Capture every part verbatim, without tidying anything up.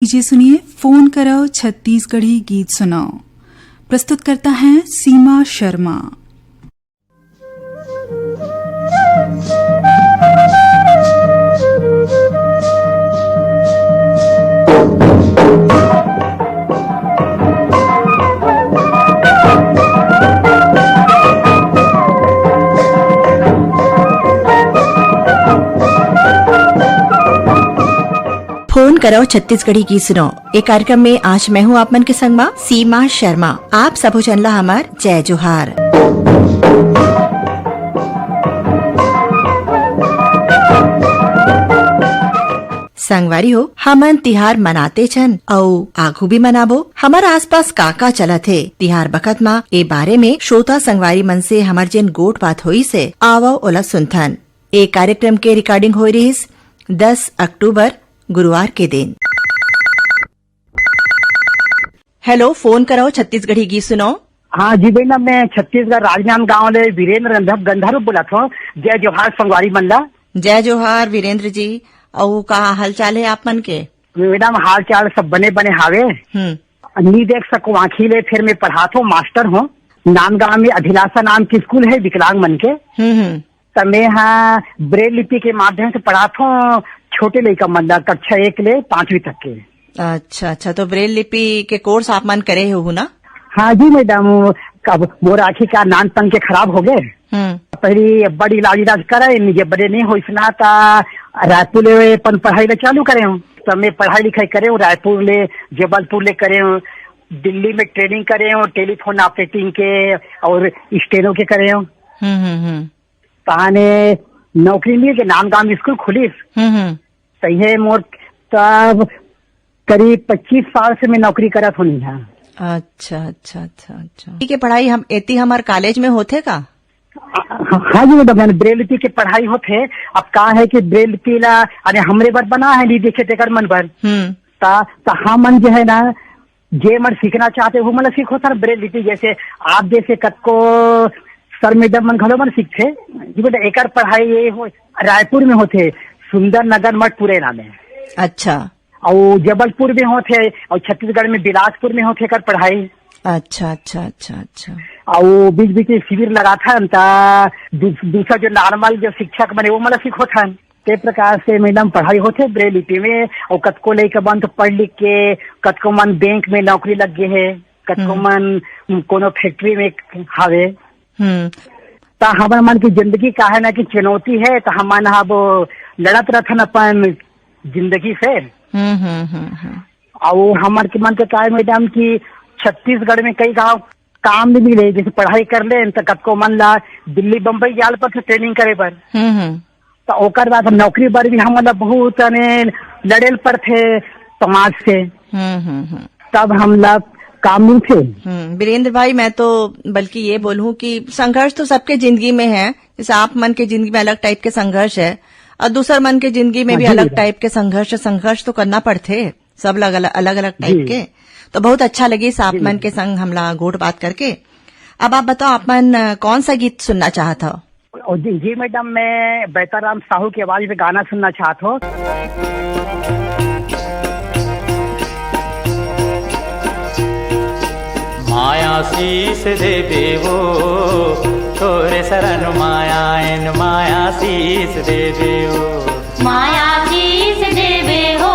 लीजिए सुनिए, फोन करो छत्तीसगढ़ी गीत सुनाओ। प्रस्तुत करता है सीमा शर्मा। फोन करव छत्तीसगढ़ी गीत सुनव। ए कार्यक्रम में आज मैं हूँ आप मन के संग मा सीमा शर्मा। आप सबो झन ला हमर जय जोहार। संगवारी हो, हमन तिहार मनाते छन अउ आघू भी मनाबो। हमर आसपास का-का चलत हे, तिहार बखत मा ए बारे में श्रोता संगवारी मन से हमर जेन गोठ बात होइस हे, आवव ओला सुनथन। ए कार्यक्रम के recording होय रिहिस दस अक्टूबर गुरुवार के दिन। हेलो, फोन करव छत्तीसगढ़ी गीत सुनव। हाँ जी बहन, मैं छत्तीसगढ़ राजनांदगांव ले वीरेंद्र गंधर्व, गंधर्व बोलत हूँ। जय जोहार संगवारी मन ला। जय जोहार वीरेंद्र जी, अउ का हाल चाल हे आप मन के? मैडम, हाल चाल सब बने बने हावे। हम्म। नी देख सको आँखी ले, फिर मैं पढ़ात हूँ, मास्टर हूँ। नांदगांव में अभिलाषा नाम की स्कूल है विकलांग मन के। हम्म, हम्म। त मैं हा ब्रेल लिपि के माध्यम से पढ़ात हूँ छोटे लइका मन ला, कक्षा एक ले पांचवी तक के। अच्छा, अच्छा, तो ब्रेल लिपि के कोर्स आप मन करे हो ना? हाँ जी मैडम, अब मोर आँखी का नान तन के खराब हो गए। हम्म। पहली बड़ इलाज इलाज कराए, निजे बड़े नहीं होइस ना, ता रायपुर ले अपन पढ़ाई ले चालू करे हूँ। तो मैं पढ़ाई लिखाई करे हूँ, रायपुर ले, जबलपुर ले करे हूँ, दिल्ली में ट्रेनिंग करे हूँ टेलीफोन ऑपरेटिंग के और स्टेनो के करे हूँ। हम्म, हम्म, हम्म। ताने नौकरी मिल के नांदगांव स्कूल खुलिस। हम्म, हम्म। सही है मोर, तब करीब पच्चीस साल से मैं नौकरी करत होनी है। अच्छा, अच्छा, अच्छा, अच्छा। ठीक है, पढ़ाई हम एती हमार कॉलेज में होथे का? हाँ जी मैडम, यानी ब्रेल लिपि के पढ़ाई होथे। अब का है कि ब्रेल लिपि ला, अरे हमरे बर बना है, नहीं देखे तेकर मन बर। हम्म। ता, ता हमन जो है ना, जे मन सीखना चाहते हो, मतलब सीखो सर ब्रेल लिपि, जैसे आप जैसे कतको सर मैडम मन घलो मन सीखथे। जी बेटा, एकर पढ़ाई ये हो, रायपुर में होथे, सुंदर नगर मठ पुरैना में। अच्छा। अउ जबलपुर में होथे, अउ छत्तीसगढ़ में बिलासपुर में होथे एकर पढ़ाई। अच्छा, अच्छा, अच्छा, अच्छा। अउ बीच बीच में शिविर लगाथन, त दू-, दूसरा जो नॉर्मल जो शिक्षक बने, वो मतलब सिखोथन। ते प्रकार से मैडम पढ़ाई होथे ब्रेल लिपि में, अउ कतको लइका मन तो पढ़ लिख के, कतको मन बैंक में नौकरी लग गए हे, कतको हम्म। मन कोनो फैक्ट्री में हावे। हम्म। त हमर मन की जिंदगी का है ना कि चुनौती है, त हमन ह अब लड़त रहथन अपन जिंदगी से। हम्म, हम्म, हम्म, हम्म। अउ हमर के मन के का है मैडम कि छत्तीसगढ़ में कई गांव काम नहीं मिले, जैसे पढ़ाई कर ले त कतको मन ला दिल्ली बम्बई जाल पर ट्रेनिंग करे बर। हम्म, हम्म। त ओकर बाद नौकरी बर भी हमन ला बहुत, यानी, लड़े ल पड़थे समाज से। हम्म, हम्म, हम्म। तब हमला काम मिलथे। हम्म, वीरेंद्र भाई, मैं तो बल्कि ये बोलूं कि संघर्ष तो सबके जिंदगी में है। जैसे आप मन के जिंदगी में अलग टाइप के संघर्ष है और दूसर मन के जिंदगी में हाँ भी जी, अलग मैडम। टाइप के संघर्ष, संघर्ष तो करना पड़थे, सब अलग अलग, अलग अलग टाइप जी। के। तो बहुत अच्छा लगिस आप जी, मन मैडम। के संग हमला गोठ बात करके। अब आप बताओ, आप मन, अ, कौन सा गीत सुनना चाहत हो? और जी, जी मैडम, मैं बैताराम साहू की आवाज में गाना सुनना चाहता हूँ। माया शीश देबे वो, तोरे शरण माया एन, माया शीश देबे वो। माया शीश देबे हो,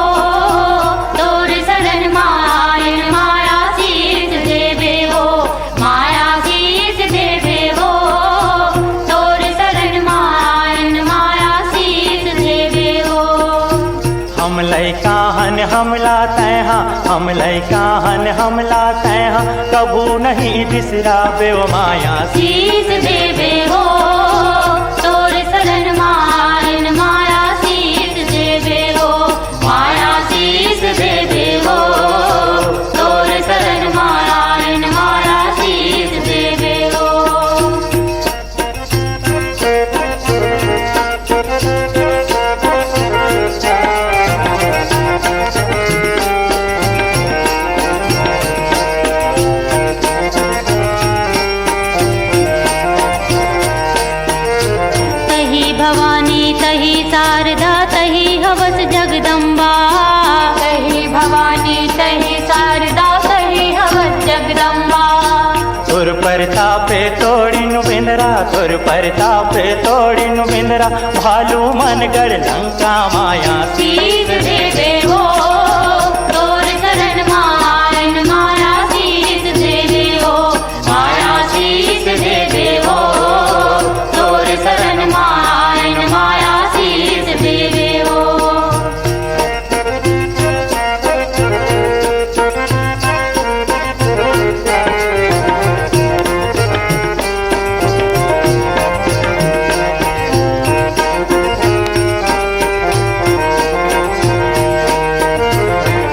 तोर शरण मायन माया शीश देबे हो, माया शीश देबे हो, तोर शरण मायन माया शीश देबे हो। हम लइका हन हमला तैहा, हम लइका हन हमला तैहा, कभू नहीं बिसराबे ओ माया। शीश देबे हो, तोर शरण मायन माया शीश देबे हो, माया शीश देबे हो, तोर शरण मायन माया शीश देबे हो। तही शारदा तही हवस जगदम्बा। तोर परतापे तोड़िन बेंदरा, तोर परतापे तोड़िन बेंदरा, भालू मनगढ़ लंका माया। शीश देवे हो, तोर शरण मायन माया शीश देवे हो। माया शीश देवे हो, तोर शरण मायन माया शीश देवे हो।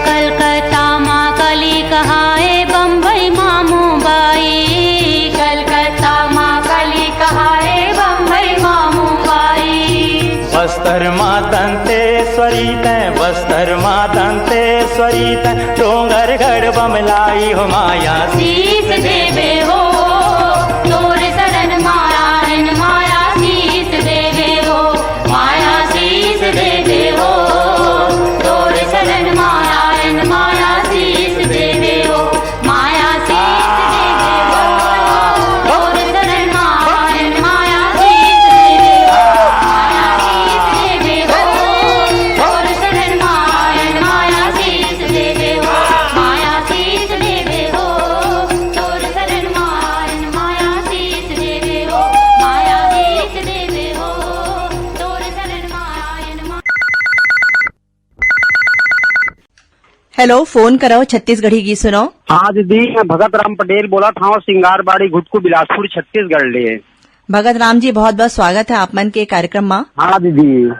कलकत्ता मा कली कहाए, बम्बई मा मुंबई। कलकत्ता मा कली कहाए, बम्बई मा मुंबई। बस्तर मा दंतेश्वरी तैं, बस्तर मा दंतेश्वरी तैं, डोंगरगढ़ बमलाई हो माया। शीश देवे हो, तोर शरण मायन माया शीश देवे हो। माया शीश देवे हो, तोर शरण मायन माया शीश देवे हो। माया शीश देवे हो, तोर शरण मायन माया शीश देवे हो। माया शीश देवे हो, तोर शरण मायन माया शीश देवे हो। माया शीश देवे हो, तोर शरण मायन माया शीश देवे हो। माया शीश देवे हो, तोर शरण मायन मा- हेलो, फोन करव, छत्तीसगढ़ी गीत सुनव। हाँ दीदी, मैं भगत राम पटेल बोलत हंव, सिंगारबाड़ी, घुटकू, बिलासपुर, छत्तीसगढ़ ले। भगत राम जी, बहुत बहुत स्वागत है आप मन के कार्यक्रम मा। हाँ दीदी।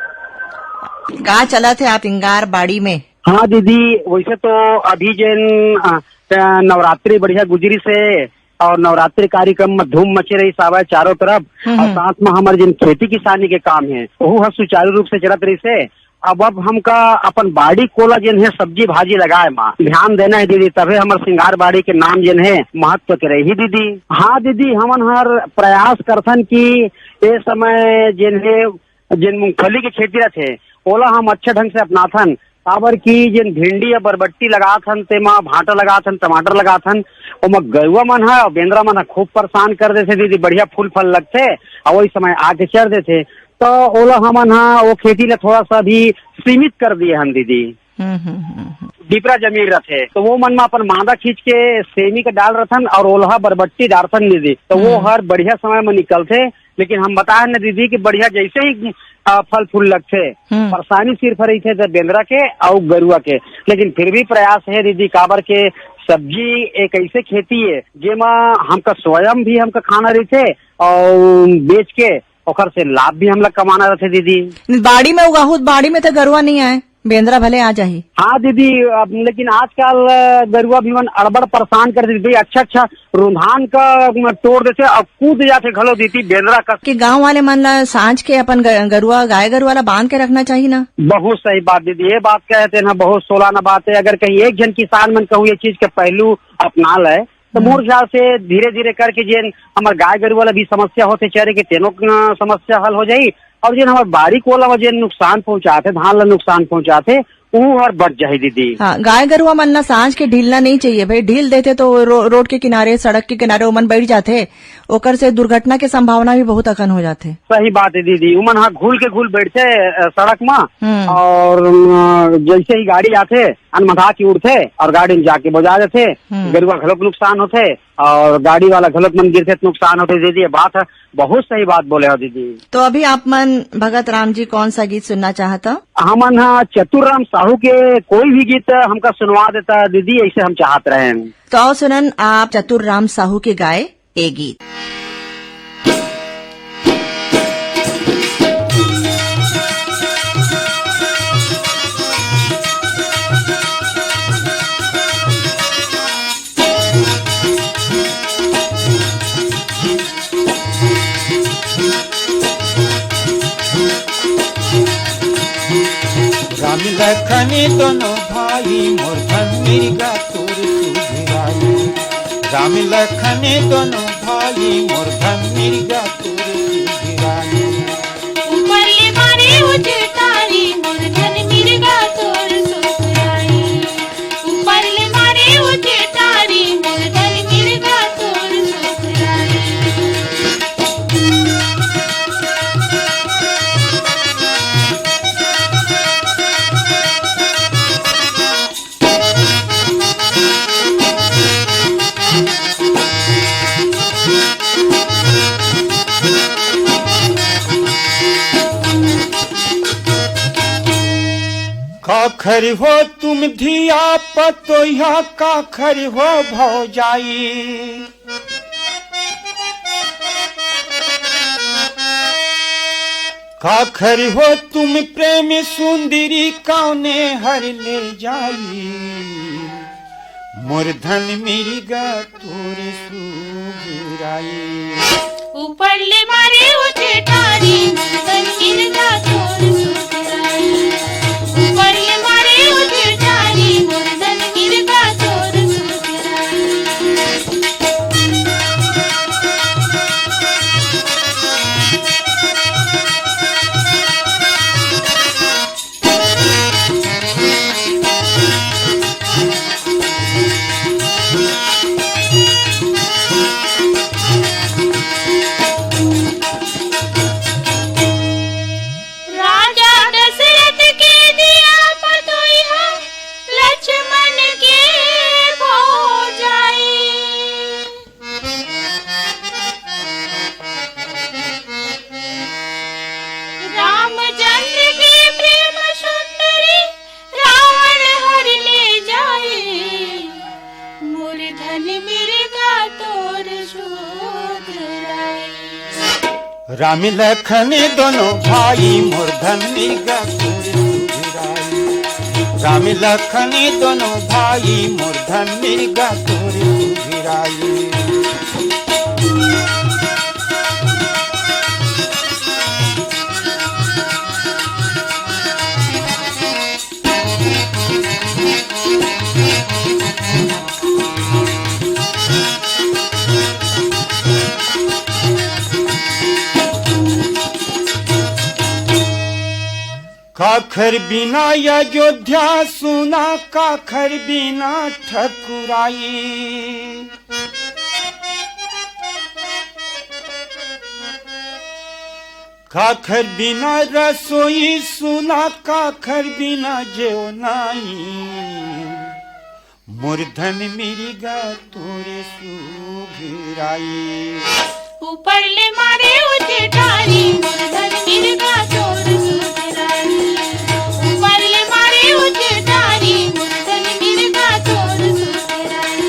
का चलत है आप सिंगारबाड़ी में? हाँ दीदी, वैसे तो अभी जेन, अ, अ, नवरात्रि बढ़िया गुजरिस हे और नवरात्रि कार्यक्रम में धूम मचे रहिस हावय चारों तरफ, हम्म, और हम्म। साथ में हमर जेन खेती किसानी के काम हे, ओहू ह सुचारू रूप से चलत रहिस हे। अब, अब हमका अपन बाड़ी कोला जेन हे सब्जी भाजी लगाए मा ध्यान देना हे दीदी, तभे हमर सिंगारबाड़ी के नाम जेन हे महत्व के रही दीदी। हाँ दीदी, हमन हर प्रयास करथन कि ए समय जेन हे, जेन मूंगफली के खेती रथे, ओला हम अच्छा ढंग से अपनाथन, काबर कि जेन भिंडी या बरबट्टी लगाथन, तेमा भांटा लगाथन, टमाटर लगाथन, ओमा गरुआ मन ह, बेंदरा मन ह खूब परेशान कर देथे दीदी। बढ़िया फूल फल लगथे, अउ ओही समय आके चर देथे। त ओला हमन ह ओ खेती ला थोड़ा सा भी सीमित कर दिए हन दीदी। हम्म, हम्म, हम्म, हम्म। डिपरा जमीन रथे, त वो मन म अपन मांदा खींच के सेमी के डाल रथन अउ ओलहा बरबट्टी डारथन दीदी, त वो हम्म। हर बढ़िया समय म निकलथे। लेकिन हम बताए न दीदी कि बढ़िया जैसे ही, अ, फल फूल लगथे, हम्म। परेशानी सिर्फ रहिथे त बेंदरा के अउ गरुआ के, लेकिन फिर भी प्रयास हे दीदी, काबर के सब्जी एक ऐसे खेती हे जेमा हमका स्वयं भी हमका खाना रहिथे अउ बेच के ओकर से लाभ भी हमला कमाना रहथे दीदी। बाड़ी में उगाहू, बाड़ी में तो गरुआ नहीं आए, बेंदरा भले आ जाही। हाँ दीदी, अब लेकिन आजकल, अ, गरुआ भी मन अड़बड़ परेशान कर देथे, अच्छा अच्छा रुंधान का, अ, तोड़ देथे और कूद जाथे घलो दीदी बेंदरा का। कि गांव वाले मन ला सांझ के अपन ग-, गरुआ, गाय गरुआ ला बांध के रखना चाहिए ना। बहुत सही बात दीदी, ये बात कहे थे ना, बहुत सोलाना बात है। अगर कहीं एक जन किसान मन कहूँ ये चीज के पहलू अपना ले, तो हम्म। मोर ख्याल से धीरे-धीरे करके जेन हमर गाय गरु वाला भी समस्या होथे चरे के, तेनो, अ, समस्या हल हो जाही, और जेन हमर बाड़ी कोला म जेन नुकसान पहुंचाथे, धान ला नुकसान पहुंचाथे, उहू हर बच जाही दीदी। हाँ, गाय गरुआ मन ला सांझ के ढीलना नहीं चाहिए भाई, ढील देथे तो रो-, रोड के किनारे, सड़क के किनारे ओमन बैठ जाथे, ओकर से दुर्घटना के संभावना भी बहुत अकन हो जाथे। सही बात है दीदी, उमन हा घुल के घुल बैठथे, अ, सड़क म, हम्म। और, अ, जैसे ही गाड़ी आथे, अनमधा के उड़थे और गाड़ी में जाके बजा देथे, हम्म। गरुआ घलोक नुकसान होथे और गाड़ी वाला घलोक मन गिरथे त नुकसान होथे दीदी। ये बात है, बहुत सही बात बोले हो दीदी। तो अभी आप मन भगत राम जी कौन सा गीत सुनना चाहत हो? हमन हा चतुर राम साहू के कोई भी गीत हमका सुनवा देता दीदी, ऐसे हम चाहत रहे। तो आओ सुनन आप चतुर राम साहू के गाए ए गीत। राम लखन दोनों भाई मोर धन मिर्गा तोर सुघराई। राम लखन दोनों भाई मोर धन मिर्गा तोर सुघराई। ऊपर ले मारे उचटाई मोर धन मिर्गा तोर सुघराई। खरी हो तुम धिया पतोइहा, का खरी हो भौजाई। का खरी हो तुम प्रेम सुंदरी, कौने हर ले जाई। मोर धन मिर्गा तोर सुघराई। ऊपर ले मारे ओ चेटारी, मुर्दन मिर्गा तोर सुघराई। ऊपर ले मारे ओ चेटारी, मुर्दन मिर्गा तोर सुघराई। राजा दशरथ के दिया पतोइहा, लक्ष्मण के भौजाई। रामचंद्र के प्रेम सुंदरी, रावण हर ले जाए। मोर धन मिर्गा तोर सुघराई। राम लखन दोनों भाई, मोर धन मिर्गा तोर सुघराई। राम लखन दोनों भाई, मोर धन मिर्गा तोर सुघराई। काखर बिना अयोध्या सुना, काखर बिना ठकुराई। काखर बिना रसोई सुना, काखर बिना जेवनाई। मोर धन मिर्गा तोर सुघराई। ऊपर ले मारे ओ चेटारी, मोर धन मिर्गा तोर सुघराई। ऊपर ले मारे ओ चेटारी, मोर धन मिर्गा तोर सुघराई।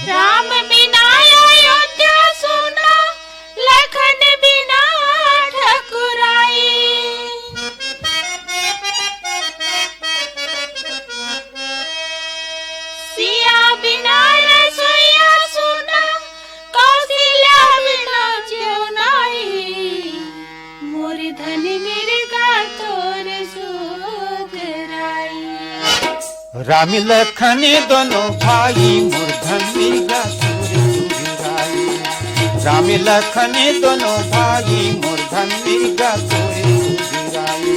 राम बिना अयोध्या सुना, लखन बिना ठकुराई। सिया बिना रसोइया सुना, कौशल्या बिना जेवनाई। मोर धन मिर्गा तोर सुघराई। राम लखन दोनों भाई, मोर धन मिर्गा तोर सुघराई। राम लखन दोनों भाई, मोर धन मिर्गा तोर सुघराई।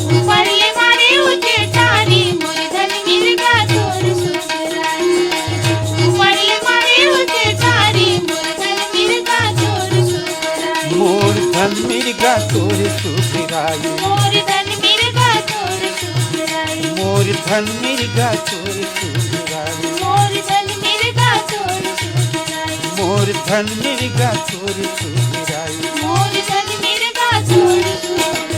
ऊपर ले मारे ओ चेटारी, मोर धन मिर्गा तोर सुघराई। ऊपर ले मारे ओ चेटारी, मोर धन मिर्गा तोर सुघराई। मोर धन मिर्गा तोर सुघराई। मोर धन मिर्गा तोर सुघराई। मोर धन मिर्गा तोर सुघराई। मोर धन मिर्गा तोर सुघराई। मोर धन मिर्गा तोर सुघराई। मोर धन मिर्गा तोर सुघराई।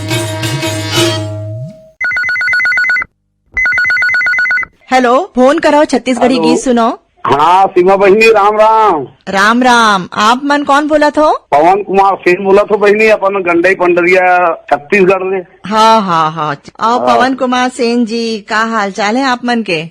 हेलो, फोन कराओ छत्तीसगढ़ी हेलो। गीत सुनाओ। हाँ, सीमा बहिनी, राम राम। राम राम। आप मन कौन बोलत हो? पवन कुमार सेन बोलत हो बहिनी, अपन गंडई पंडरिया, छत्तीसगढ़ ले। हाँ, हाँ, हाँ। आओ, हाँ। पवन कुमार सेन जी, का हाल चाल है आप मन के?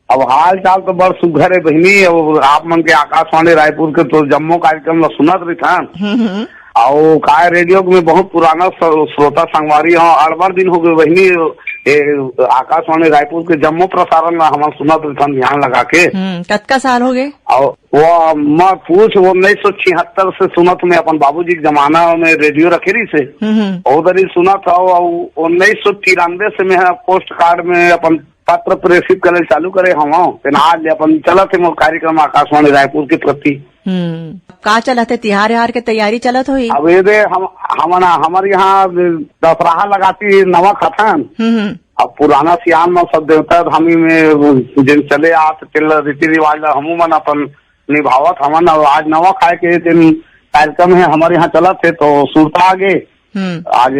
अब हाल चाल तो बड़ सुघर है बहिनी। अब आप मन के आकाशवाणी रायपुर के तो जम्मो कार्यक्रम ला सुनत रहिथन। हम्म, हम्म। अउ काय रेडियो में बहुत पुराना स-, श्रोता संगवारी हो, अड़बड़ दिन हो गए बहिनी, ए, आकाशवाणी रायपुर के जम्मो प्रसारण ला हमन सुनत रहिथन ध्यान लगा के। हम्म, कतका साल हो गए? अउ वो मत पूछ, वो उन्नीस सौ छिहत्तर से सुनत में अपन बाबूजी के जमाना में रेडियो रखे रहिस हे। हम्म, हम्म। ओ दरी सुनत हव, अउ उन्नीस सौ तिरानवे से मैं पोस्ट कार्ड में अपन पत्र प्रेषित करे चालू करे हवं, तेन आज ले अपन चलत हे मोर कार्यक्रम आकाशवाणी रायपुर के प्रति। हम्म, का चलत हे? तिहार, तिहार के तैयारी चलत होही? अब ये दे हम, हमन, हमर यहाँ दशहरा लगाती नवा कथन। हम्म, हम्म। अब पुराना सियान म सब देवता धामी में जिन चले आत, तेला रीति रिवाज ला हमू मन अपन निभावत हमन। अब आज नवा खाए के दिन कार्यक्रम हे, हमर यहाँ चलत हे, तो सुरता आगे। हम्म। आज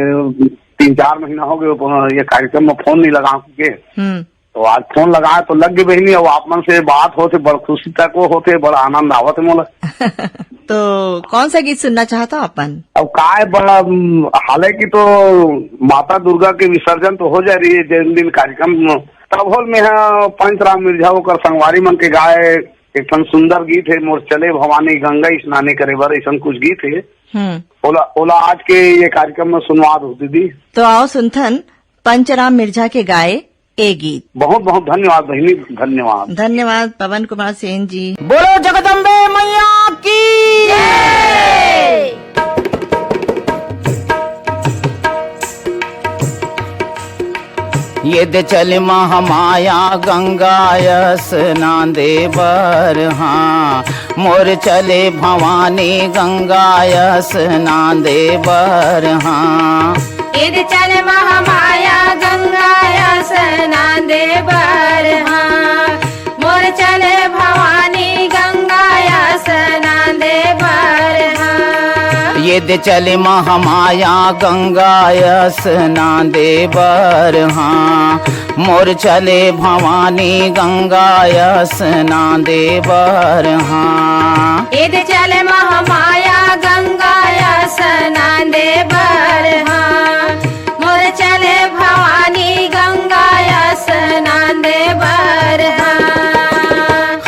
तीन चार महीना हो गए, ये कार्यक्रम में फोन नहीं लगा के। हम्म। तो आज फोन लगाए तो लग गए बहिनी, अब आप मन से बात होथे, बड़ खुशी तक वो होथे, बड़ा आनंद आवत हे मोला। तो कौन सा गीत सुनना चाहता हो अपन? अब काय बड़ा, उम, हालांकि तो माता दुर्गा के विसर्जन तो हो जा रही है जन्मदिन कार्यक्रम, तब होल में है पंचराम मिर्झा ओकर संगवारी मन के गाए एक ठन सुंदर गीत है, मोर चले भवानी गंगा स्नाने करे बर, ऐसन कुछ गीत है। हम्म। ओला, ओला आज के ये कार्यक्रम में सुनवा दो दीदी। तो आओ सुनथन पंचराम मिर्झा के गाए ए गीत। बहुत बहुत धन्यवाद बहिनी, धन्यवाद। धन्यवाद पवन कुमार सेन जी। बोलो जगदम्बे मैया की। ये दे चल महामाया गंगा स्नान दे बर, हाँ, मोर चले भवानी गंगा स्नान दे बर, हाँ। ईद चल महामाया गंगा स्नान दे बर, हाँ। मोर चले भवानी गंगा स्नान दे बर, हाँ। ईद चल महामाया गंगा स्नान दे बर, हाँ। मोर चले भवानी गंगा स्नान दे बर, हाँ। ईद चले महामाया गंगा स्नान दे बर, हाँ। मोर चले भवानी गंगा स्नान दे बर, हाँ।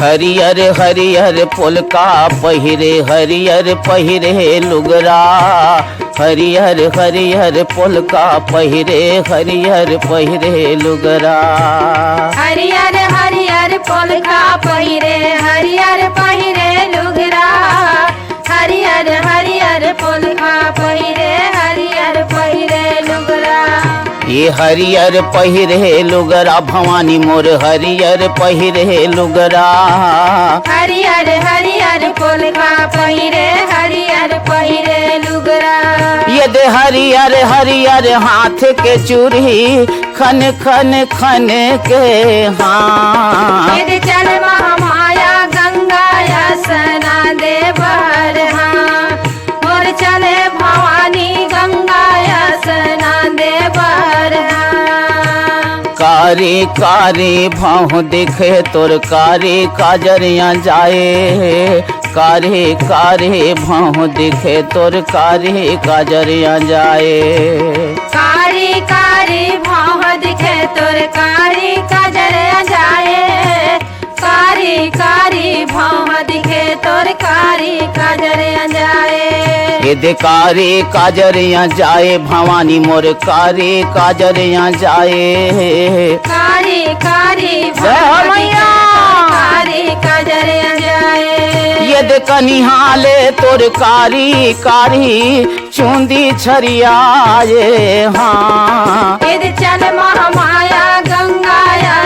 हरियर हरियर पोलका पहिरे, हरियर पहिरे लुगरा। हरियर हरियर पोलका पहिरे, हरियर पहिरे लुगरा। हरियर हरियर पोलका पहिरे, हरियर पहिरे लुगरा। हरियर हरियर पोलका पहिरे, हरियर पहिरे लुगरा। ये हरियर पहिरे लुगरा भवानी मोर, हरियर पहिरे लुगरा। हरियर हरियर पोलका पहिरे, हरियर पहिरे लुगरा। ये दे हरियर हरियर हाथ के चूड़ी, खन खन खन के, हाँ। ईद चल महामाया गंगा स्नान दे बर, हाँ। मोर चले भवानी गंगा स्नान दे बर, हाँ। कारी कारी भौं दिखे तोर कारी काजरिया जाए। कारी कारी भौं दिखे तोर कारी काजरिया जाए। कारी कारी भौं दिखे तोर कारी काजरिया जाए। कारी कारी भौं दिखे तोर कारी काजरिया जाए। ये दे कारी काजरिया जाए भवानी मोर कारी काजरिया जाए। कारी कारी जय हो भौं दिखे मैया। तोर कारी काजरिया जाए। ये दे कनिहाले तोर कारी कारी चूंदी छरियाए, हाँ। ईद चल महामाया गंगा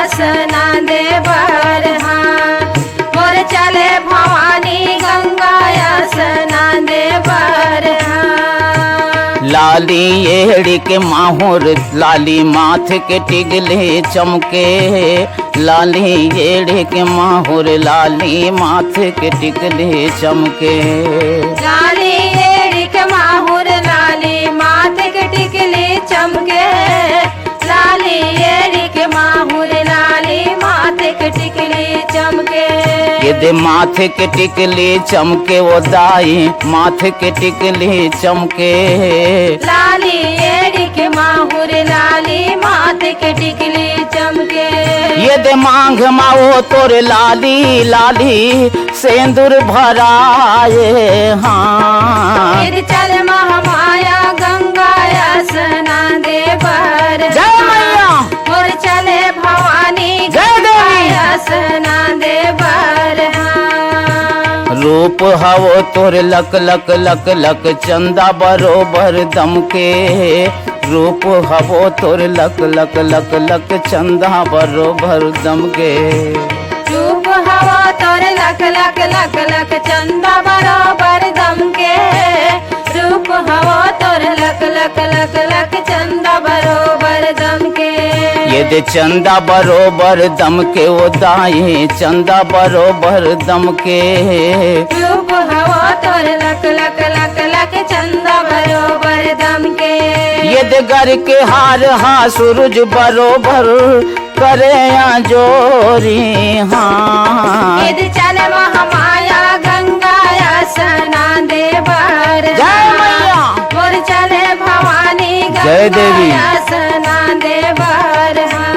स्नान दे बर, हाँ। मोर चले भवानी गंगा स्नान दे बर, हाँ। लाली एड़ी के माहुर, लाली माथ के टिगले चमके। लाली एड़ी के माहुर, लाली माथ के टिकली चमके। लाली एड़ी के माहुर, लाली माथ के टिकली चमके। लाली एड़ी के माहुर, लाली माथ के टिकली चमके। ये दे माथ के टिकली चमके, वो दाई माथ के टिकली चमके। लाली एड़ी के माहुर, लाली माथ के टिकली चमके। ये दे मांग मा वो तोर लाली लाली सेंदूर भराए, हाँ। ईद चल महामाया गंगा स्नान दे बर, जय मैया। मोर चले भवानी जय देवी। गंगा स्नान दे बर, हाँ। रूप हवो तोर लक लक लक लक चंदा बरोबर दमके। रूप हवो तोर लक लक लक लक चंदा बरोबर दमके। रूप हवो तोर लक लक लक लक चंदा बरोबर दमके। रूप हवो तोर लक लक लक लक चंदा बरोबर दमके। ये दे चंदा बरोबर दमके ओ दाई, चंदा बरोबर दमके। रूप हवो तोर लक लक लक लक चंदा बरोबर दमके। ये दे गर के हार हा सूरज बरोबर करे आंजोरी हा। ये दे चल महामाया गंगा स्नान दे बर जय हा। मैया। मोर चले भवानी जय देवी। गंगा स्नान दे बर हा।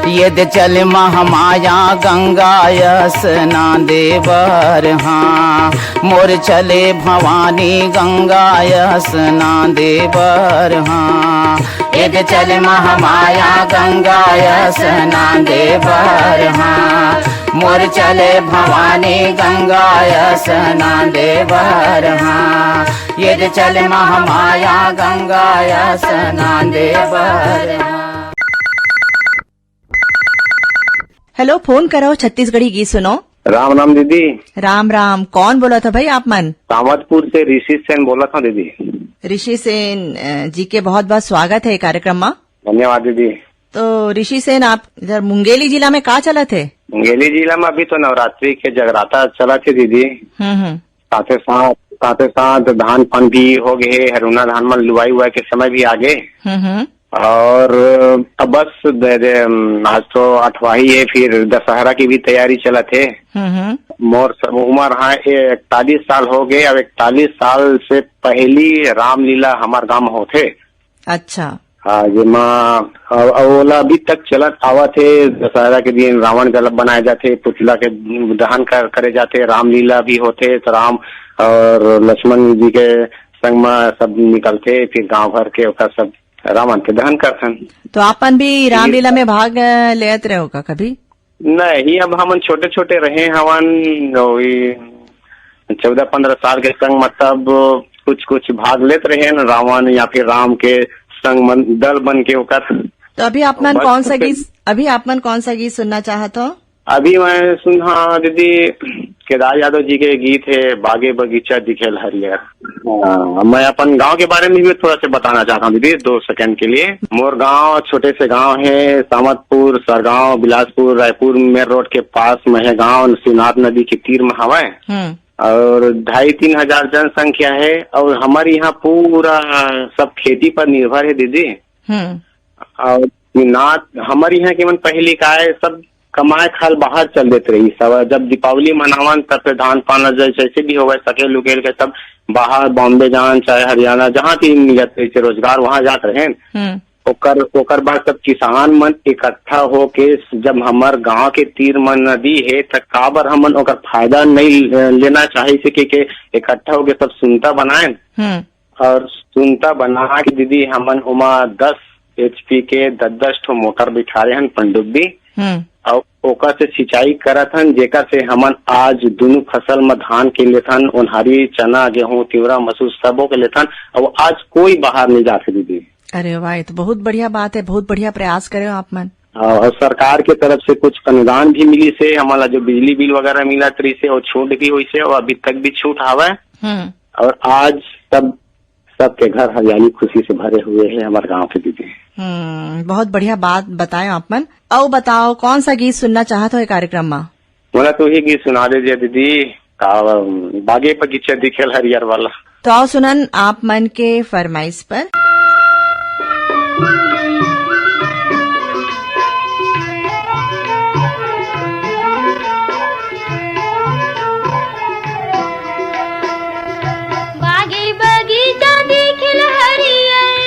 ये दे चल महामाया गंगा स्नान दे बर हा। मोर चले भवानी गंगा स्नान दे बर हा। ये दे चल महामाया गंगा स्नान दे बर हा। मोर चले भवानी गंगा स्नान दे बर हा। ये दे चल महामाया गंगा स्नान दे बर हा। हेलो, फोन करो, छत्तीसगढ़ी गीत सुनो। राम राम दीदी। राम राम, कौन बोला था भाई आप मन? कामतपुर से ऋषि सेन बोला था दीदी। ऋषि सेन, अ, जी के बहुत बहुत स्वागत है कार्यक्रम में। धन्यवाद दीदी। तो ऋषि सेन, आप इधर मुंगेली जिला में का चलत हे? मुंगेली जिला में अभी तो नवरात्रि के जगराता चलत हे दीदी। हम्म, हम्म। साथे साथ, साथे साथ धान पान भी हो गए हे, हरुना धान मन लुवाई उवाई के समय भी आ गए। हम्म, हम्म। और अब बस दे, दे, आज तो अठवाही है, फिर दशहरा की भी तैयारी चलत है। हम्म, हम्म। मोर सब उम्र हाँ इकतालीस साल हो गए। अब इकतालीस साल से पहली रामलीला हमार गांव में होथे। अच्छा। हाँ, जेमा अ, अ, ओला अभी तक चलत आवत हे। दशहरा के दिन रावण गला बनाए जाथे, पुतला के दहन कर, करे जाथे, रामलीला भी होथे, तो राम और लक्ष्मण जी के संग में सब निकलथे, फिर गांव भर के ओकर सब रावण के दहन करथन। तो आपन भी ये रामलीला में भाग, अ, लेत रहे हो का कभी? नहीं, अब हमन छोटे-छोटे रहे हवन, वही चौदह पन्द्रह साल के संग, मतलब, कुछ-कुछ भाग लेत रहे न, रावण या फिर राम के संग मन, दल बन के ओकर। तो अभी आप मन बस कौन सा फिर गीत, अभी आप मन कौन सा गीत सुनना चाहत हो? अभी मैं सुन, हाँ दीदी, केदार यादव जी के गीत है बागे बगीचा दिखेल हरियर। हाँ, मैं अपन गांव के बारे में भी थोड़ा सा बताना चाहता हूँ दीदी, दो सेकंड के लिए। मोर गांव छोटे से गांव है, सामतपुर, सरगांव, बिलासपुर, रायपुर मेन रोड के पास में है गांव, शिवनाथ नदी के तीर में हवय। हम्म। और ढाई तीन हजार जनसंख्या है और हमारे यहाँ पूरा सब खेती पर निर्भर है दीदी। हम्म। और शिवनाथ हमारे यहाँ के मन पहली का है, सब कमाए खाल बाहर चल देत रही सब। जब दीपावली मनावन तब तो धान पान ला जै-, जैसे भी होवे सकेल उकेल के सब बाहर बॉम्बे जान चाहे हरियाणा जहाँ भी मिलत रही से रोजगार वहाँ जात रहे। हम्म। ओकर, ओकर बाद सब किसान मन इकट्ठा होके जब हमर गांव के तीर म नदी हे त काबर हमन ओकर फायदा नहीं, अ, लेना चाहे से के, के इकट्ठा होके सब सुनता बनाए। हम्म। और सुनता बना के दीदी हमन ओमा दस एचपी के दस दस ठो मोटर बिठारे हन पनडुब्बी। हम्म। और ओकर से सिंचाई करत हन, जेकर से हमन आज दुनू फसल म धान के लेथन, ओन्हारी, चना, गेहूं, तिवरा, मसूर सबो के लेथन। और आज कोई बाहर नहीं जाथे दीदी। अरे वाह, ये तो बहुत बढ़िया बात है, बहुत बढ़िया प्रयास करे हो आप मन। और सरकार के तरफ से कुछ अनुदान भी मिली से, हमन ला जो बिजली बिल वगैरह मिलत रही से, और छूट भी हुई से, और अभी तक भी छूट हावय। हम्म। और आज सब, सबके घर हरियाली खुशी से भरे हुए हैं हमारे गांव के दीदी। हम्म, बहुत बढ़िया बात बताए आप मन। अउ बताओ, कौन सा गीत सुनना चाहत हो ये कार्यक्रम में? मोला तो ही गीत सुना दे दिया दीदी, का, बागे बगीचा दिखेल हरियर वाला। तो आओ सुनन आप मन के फरमाइश पर। बागे बगीचा दिखेल हरियर,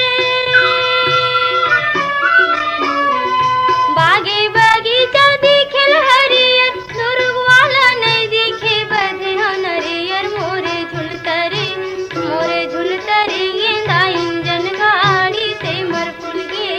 बागे बगीचा दिखेल हरियर, सुरुग वाला नहीं दिखे बदे हो नरियर, मोरे झुलता रे, मोरे झुलता रे, गेंदा इंजन गाड़ी से मर फूल गे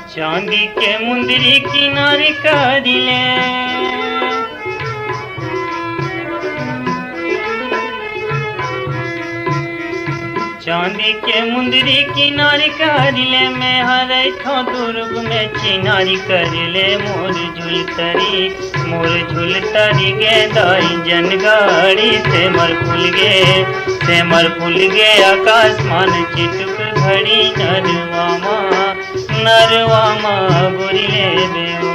चांदी के मुंदरी किनारी करी ले, चांदी के मुंदरी किनारी करी ले, मैं हर थो दुर्ग में चिनारी करी ले। मोर झुलतरी, मोर झुलतरी गे दाई जन गाड़ी, सेमर फूल गे, सेमर फूल गे आकाश मान चिटुक घड़ी, नरवा मा, नरवा मा गोरी ले बेओ।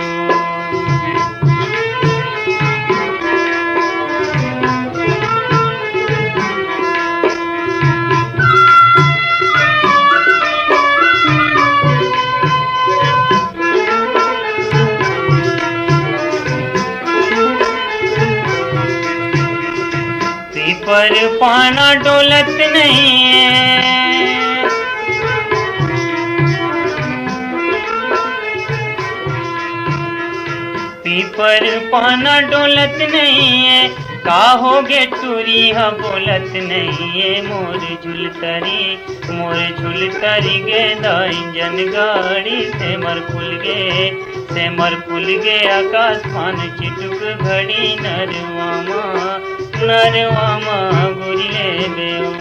पीपर पाना डोलत नहीं है, पीपर पाना डोलत नहीं है, का हो गे टूरी ह बोलत नहीं है। मोर झुलतरी, मोर झुलतरी गे दाई जन गाड़ी, सेमर फूल गे, सेमर फूल गे आकाश मान चिटुक घड़ी, नरवा मा, नरवा मा गोरी ले बेओ।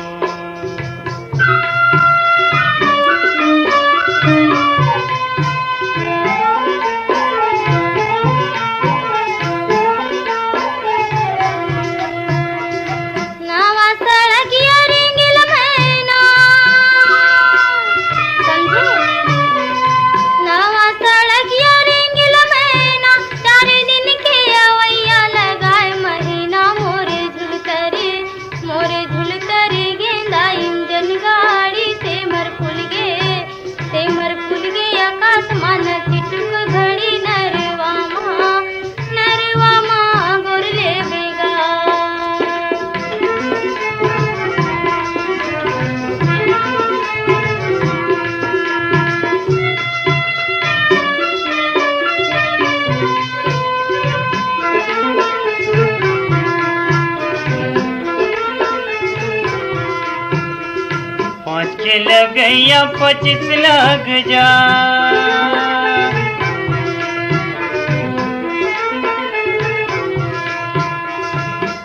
नवा सड़किया रेंगेल मैना, समझे? नवा सड़किया रेंगेल मैना, चार दिन के अवैया लगाए महीना। मोरे झुलतरी, मोरे झुलतरी गेंदा इंजन गाड़ी, सेमर फूल गे, सेमर फूल गे आकाश मान चिटुक घड़ी, नरवा मा, नरवा मा गोर ले बेगा। पाँच के लगैया पच्चीस लग जा,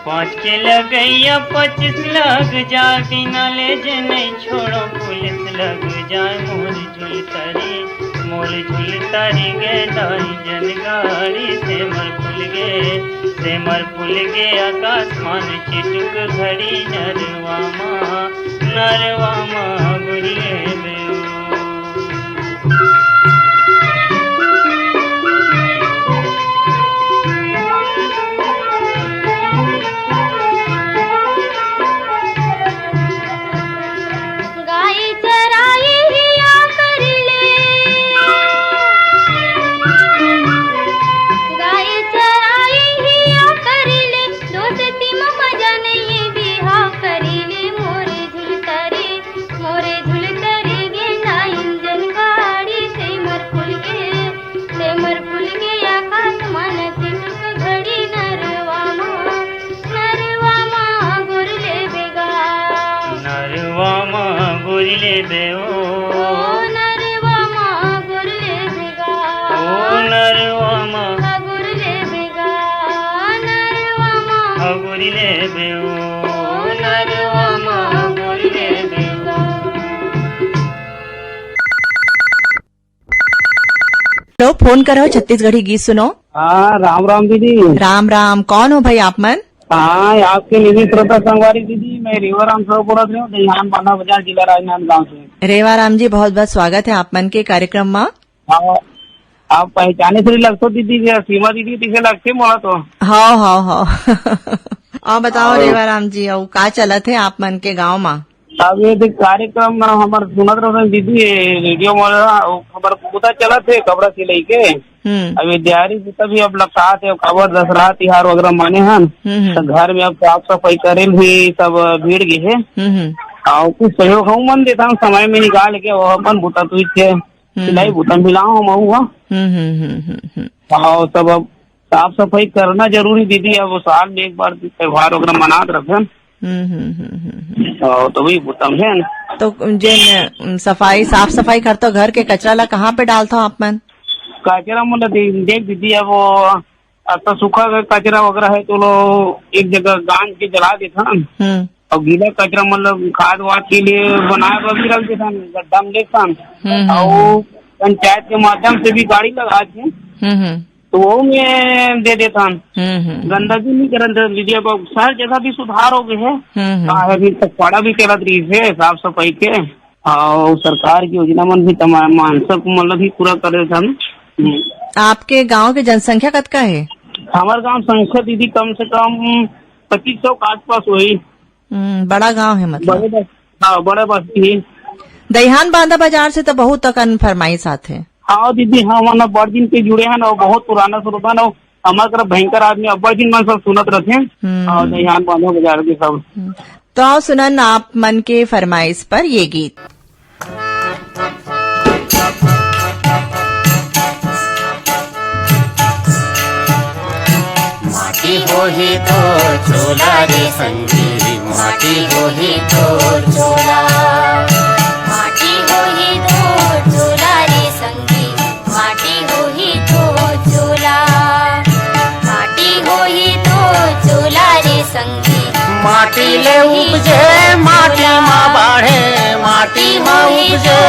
पाँच के लगैया पच्चीस लग जा, बिना ले जे नहीं छोड़ो पुलिस लग जाए। मोर झुलतरी, मोर झुलतरी गे दाई जन गाड़ी, सेमर फूल गे, सेमर फूल गे आकाश मान चिटुक घड़ी, नरवा मा, नरवा मा गोरी ले बेओ। गाय चराई हिया कर ले, गाय चराई हिया कर ले, दोस्ती म मजा नहीं बिहाव कर ले। मोरे झुलतरी, मोरे झुलतरी गेंदा इंजन गाड़ी, सेमर फूल गे, सेमर फूल गे आकाश मान चिटुक घड़ी, नरवा मा, नरवा मा गोर ले बेगा। नरवा मा गोर ले बे ओ। ओ नरवा मा गोर ले बेगा। ओ नरवा मा गोर ले बेगा। नरवा मा गोर ले बे ओ। ओ नरवा मा गोर ले बेगा। हेलो, फोन करो, छत्तीसगढ़ी गीत सुनो। हाँ, राम राम दीदी। राम राम, कौन हो भाई आप मन? हाँ, आपके निजी श्रोता संगवारी दीदी, मैं रेवाराम साहू बोलत रहे हूँ, दहिहान बांधा बाजार, जिला राजनांदगांव से। रेवाराम जी, बहुत बहुत स्वागत है आप मन के कार्यक्रम मा। हाँ, आप पहचाने से लगते हो दीदी, ये सीमा दीदी पीछे लगते मोला तो। हाँ, हाँ, हाँ। और बताओ और रेवाराम जी, और का चलत है आप मन के गांव मा? अब ये देख कार्यक्रम में हमर सुनत रहो दीदी, ये रेडियो में हमर बुता चलत है कपड़ा सिलाई के। हम्म। अब ये दिहाड़ी बुता भी अब लपटात है, काबर दशहरा तिहार वगैरह माने हन, हम्म, हम्म। तो घर में अब साफ सफाई करे भी सब भीड़ गए है। हम्म, हम्म। और कुछ सहयोग हम मन देता हूँ समय में निकाल के, वो अपन बुता तुई के हम्म। सिलाई बुता मिलाओ हम हुआ। हम्म, हम्म, हम्म, हम्म, हम्म। और सब अब साफ सफाई करना जरूरी दीदी, अब साल में एक बार त्योहार वगैरह मनात रखन। हम्म, हम्म, हम्म, हम्म, हम्म। और तो वही बुता है ना। तो जेन, अम, सफाई, साफ सफाई करथो घर के, कचरा ला कहाँ पे डालथो आप मन? कचरा मतलब दे-, देख दीदी, अब वो अब तो सूखा का कचरा वगैरह है, तो लो एक जगह गांज के जला देथन। हम्म। और गीला कचरा मतलब खाद वाद के लिए बनाए बर भी रख देथन, गड्ढा में लेथन। हम्म, हम्म, और हम्म। पंचायत के माध्यम से भी गाड़ी लगा के, हम्म, हम्म। तो वो में दे देथन। हम्म, हम्म। गंदगी नहीं करन दे दीदी। अब शहर जैसा भी सुधार हो गए है, हम्म, हम्म। का है, अभी तक पड़ा भी चलत रही है साफ सफाई के। अउ सरकार के योजना मन भी तमाम मानसिक मतलब भी पूरा करे हन। हम्म। आपके गांव के जनसंख्या कतका हे? हमर गांव संख्या दीदी कम से कम पच्चीस सौ के आसपास होही। हम्म, बड़ा गांव हे मतलब। बड़े बस-, हाँ, बड़े बस्ती हे। दइहान बांधा बाजार से तो बहुत अकन फरमाइश आथे। हाँ दीदी, हाँ, हमन बड़ दिन के जुड़े हन अउ बहुत पुराना स्रोत हन अउ हमर करा भयंकर आदमी अब्बड़ दिन मन सब सुनत रथे। हम्म। अउ दइहान बांधा बाजार के सब। हम्म। तो आओ सुनन आप मन के फरमाइश पर ये गीत। माटी होही तो चोला रे संगी, माटी होही तो चोला। माटी होही तो चोला रे संगी, माटी होही तो चोला। माटी होही तो चोला रे संगी। माटी ले उपजे, माटी मा बाढ़े, माटी मा उपजे।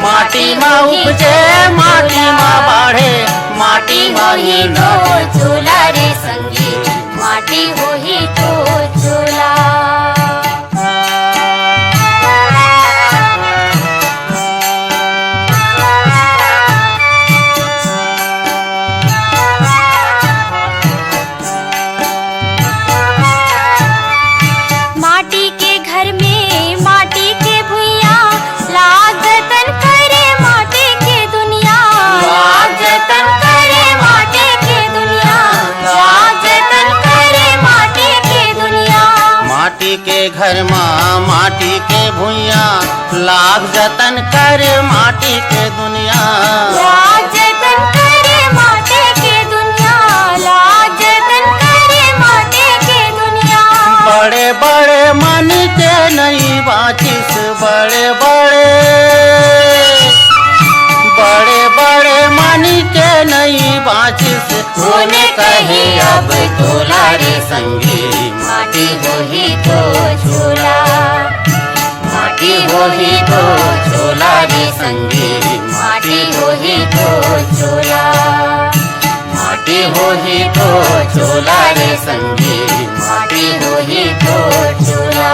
माटी मा उपजे, माटी मा बाढ़े, माटी मा ही तो चोला रे संगी, माटी होही तो चोला। माटी के घर में माटी के भुइयां, लाग जतन करे माटी के दुनिया। लाग जतन करे माटी के दुनिया, लाग जतन करे माटी के दुनिया। माटी के घर मा माटी के भुइयां, लाग जतन करे माटी के दुनिया। लाग जतन करे माटी के दुनिया, लाग जतन करे माटी के दुनिया। बड़े बड़े मन के नइ बाँचिस, बड़े बड़े, बड़े बड़े मन के नइ बाँचिस। कोने कहे अब तोला रे संगी, माटी होही तो चोला। माटी होही तो चोला रे संगी, माटी होही तो चोला। माटी होही तो चोला रे संगी, माटी होही तो चोला।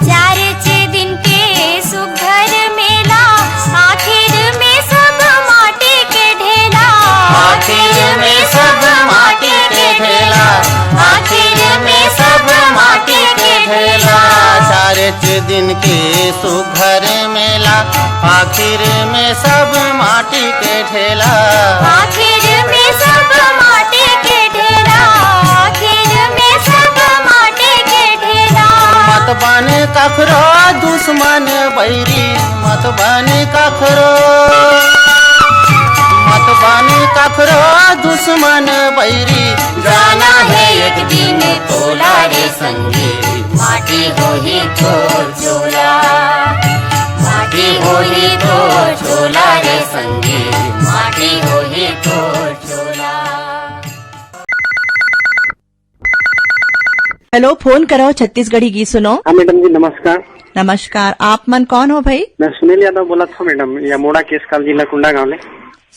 चार छे दिन के सुघर मेला, आखिर में सब माटी के ढेला। आखिर में सब माटी के ढेला, आखिर में सब माटी के ढेला। चार छे दिन के सुघर मेला, आखिर में सब माटी के ढेला। आखिर में सब माटी के ढेला, आखिर में सब माटी के ढेला। मत बने कखरो दुश्मन बैरी, मत बने कखरो, मत बने कखरो दुश्मन बैरी। जाना है एक दिन तोला रे संगी, माटी होही तो चोला। माटी होही तो चोला रे संगी, माटी होही तो चोला। हेलो, फोन करो छत्तीसगढ़ी गीत सुनो। हाँ मैडम जी, नमस्कार। नमस्कार, आप मन कौन हो भाई? मैं सुनील यादव बोलत हूँ मैडम, ये अमोड़ा केसकाल जिला कुंडा गाँव ले।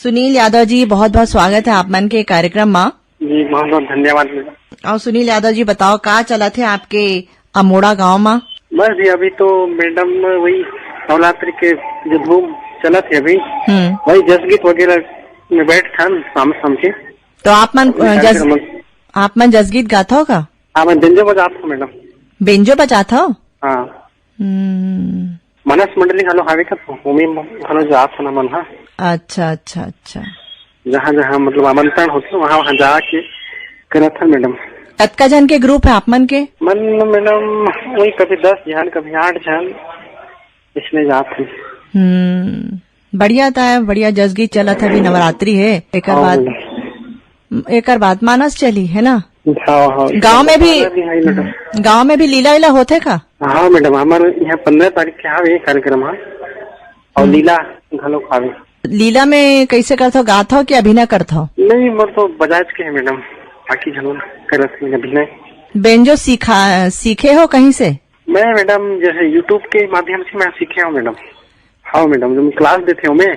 सुनील यादव जी, बहुत बहुत स्वागत है आप मन के कार्यक्रम मा। जी, बहुत बहुत धन्यवाद मैडम। और सुनील यादव जी, बताओ, का चलत हे आपके अमोड़ा गांव मा? बस जी, अभी तो मैडम वही नवरात्रि के जो धूम चलत हे अभी, हम्म। वही जसगीत वगैरह में बैठ था शाम शाम के। तो आप मन, अभी अ, जस-, कार्यक्रम आप मन जसगीत गाथव का? हाँ, मैं बेंजो बजात हूँ मैडम। बेंजो बजाथव? हाँ। हम्म। मनस मंडली घलो हावे का, ओमे घलो जात हन मन ह। अच्छा, अच्छा, अच्छा। जहाँ जहाँ मतलब आमंत्रण होथे, वहाँ वहाँ जाके करत हन मैडम। कतका झन के ग्रुप है आप मन के? मन मैडम, वही कभी दस झन, कभी आठ झन, इसमें जात है। हम्म, बढ़िया था, बढ़िया जसगी चलत है, अभी नवरात्रि है, एकर हाँ, बाद, मैडम। एकर बाद मानस चली, है ना? हाँ, हाँ। गाँव में भी, हमारा भी है, मैडम। गाँव में भी लीला वीला होथे का? हाँ, मैडम, हमारे यहाँ पन्द्रह तारीख के हावे कार्यक्रम, हाँ, और हम्म। लीला घलो हावे। लीला में कैसे करथो, गाथो कि अभिनय करथो? नहीं, मोर तो बजाज के है, मैडम, बाकी घलो करत है अभिनय। बेंजो सीखा, सीखे हो कहीं से? मैं, मैडम, जैसे YouTube के माध्यम से मैं सीखे हूँ, मैडम। हाँ, मैडम, जो मैं क्लास देते हूँ मैं,